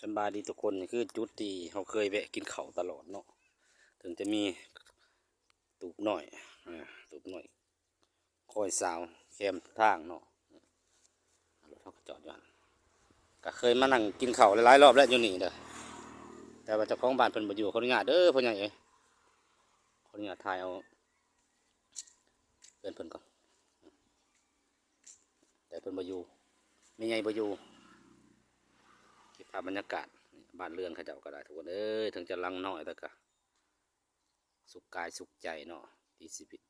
ສະບາຍດີທຸກຄົນ, ນີ້ຄືຈຸດທີ່ເຮົາເຄີຍແວະກິນເຂົ້າຕະຫຼອດເນາະ, ເຖິງຈະມີຕູບນ້ອຍ ອາ ຕູບນ້ອຍ ຄອຍສາວແຄມທາງເນາະ, ລົດເຮົາກໍຈອດຢູ່ຫັ້ນ. ກໍເຄີຍມານັ່ງກິນເຂົ້າຫຼາຍໆລອບແລ້ວຢູ່ນີ້ເດີ, ແຕ່ວ່າເຈົ້າຂອງບ້ານເພິ່ນບໍ່ຢູ່. ຂໍອະນຸຍາດເດີພໍ່ໃຫຍ່ເອີຍ, ຂໍອະນຸຍາດຖ່າຍເອົາເຮືອນເພິ່ນກ່ອນ, ແຕ່ເພິ່ນບໍ່ຢູ່, ແມ່ໃຫຍ່ບໍ່ຢູ່. ເກັບພາບບັນຍາກາດບ້ານເຮືອນເຂົາເຈົ້າກໍໄດ້ທຸກຄົນເອີຍ, ເຖິງຈະຫຼັງນ້ອຍແຕ່ກໍສຸກກາຍສຸກໃຈເນາະ, ທີ່ຊີວິດ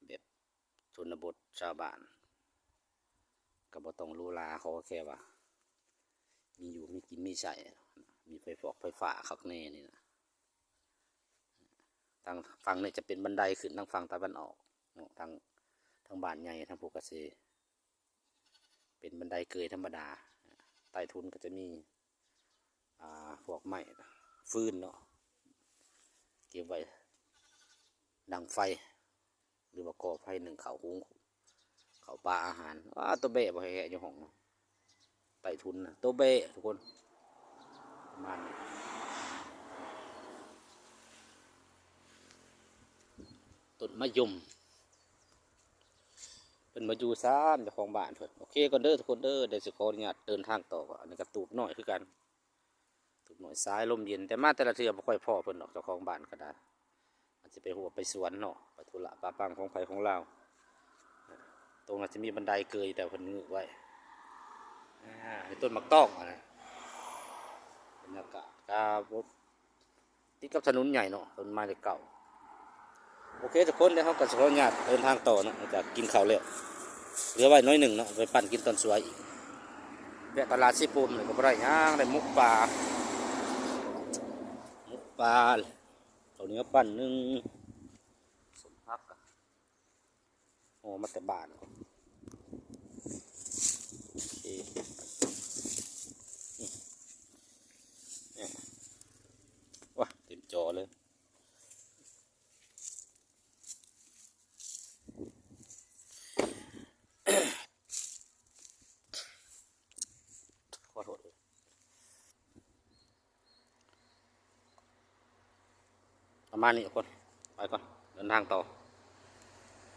ແບບ ຊົນນະບົດຊາວບ້ານ ກໍບໍ່ຕ້ອງຫຼູຫຼາ, ຂໍແຄ່ວ່າມີຢູ່ມີກິນມີໃຊ້, ມີໄຟຟອກໄຟຟ້າຄັກແນ່ນີ້ນະ. ທາງຝັ່ງນີ້ຈະເປັນບັນໄດຂຶ້ນທາງຝັ່ງຕາເວັນອອກເນາະ, ທາງ ທາງບ້ານໃຫຍ່ ທາງພູກະເຊ ເປັນບັນໄດເກີຍທຳມະດາ. ໃຕ້ທຸນກໍຈະມີ ອ່າ ພວກໄມ້ຟືນເນາະ, ເກັບໄວ້ດັງໄຟ ຫຼືວ່າກໍ່ໄຟໜຶ້ງເຂົ້າ ຫຸງເຂົ້າປາອາຫານ. ວ້າ ໂຕແບ້ບໍ່ແຮະຢູ່ຫ້ອງ ໃຕ້ທຸນນະ, ໂຕແບ້ທຸກຄົນ ປະມານນີ້. ຕົ້ນມະຍົມ ເພິ່ນບໍ່ຢູ່ຊ້ຳ ເຈົ້າຂອງບ້ານເພິ່ນ. ໂອເຄກ່ອນເດີທຸກຄົນເດີ, ດຽວຊິຂໍອະນຸຍາດເດີນທາງຕໍ່. ອັນນີ້ກໍຕູບນ້ອຍຄືກັນ, ຕູບນ້ອຍສາຍລົມເຢັນ, ແຕ່ມາແຕ່ລະເທື່ອບໍ່ຄ່ອຍພໍ້ເພິ່ນດອກ, ເຈົ້າຂອງບ້ານກໍໄດ້. ອາດຈະໄປຮົ້ວໄປສວນເນາະ, ໄປທຸລະປະປັງຂອງໃຜຂອງລາວ. ຕົງນັ້ນຈະມີບັນໄດເກີຍ ແຕ່ເພິ່ນງຶກໄວ້. ອ່າ ໃນຕົ້ນໝາກຕອງຫັ້ນນະ, ບັນຍາກາດກໍບໍ່ ຕິດກັບຖະໜົນໃຫຍ່ເນາະ, ຖະໜົນໝາຍເລກເກົ້າ. ໂອເຄທຸກຄົນ, ດຽວເຮົາກໍຊິຂໍອະນຸຍາດເດີນທາງຕໍ່ເນາະ, ຫຼັງຈາກກິນເຂົ້າແລ້ວ ເຫຼືອໄວ້ໜ້ອຍໜຶ່ງເນາະ, ໄປປັ້ນກິນຕອນສວຍອີກ. ແວະຕະຫຼາດສີພູມນີ້ກໍບໍ່ໄດ້ຫຍັງ, ໄດ້ໝົກປາ ໝົກປາ, ເຂົ້າໜຽວປັ້ນໜຶ່ງ, ສົ້ມຜັກ ອໍ ມາແຕ່ບ້ານ. ໂອເຄ ນີ້ ນີ້ ວ້າ ເຕັມຈໍເລີຍ. ຂໍໂທດເດີ. ປະມານນີ້ທຸກຄົນ, ໄປກ່ອນ ເດີນທາງຕໍ່.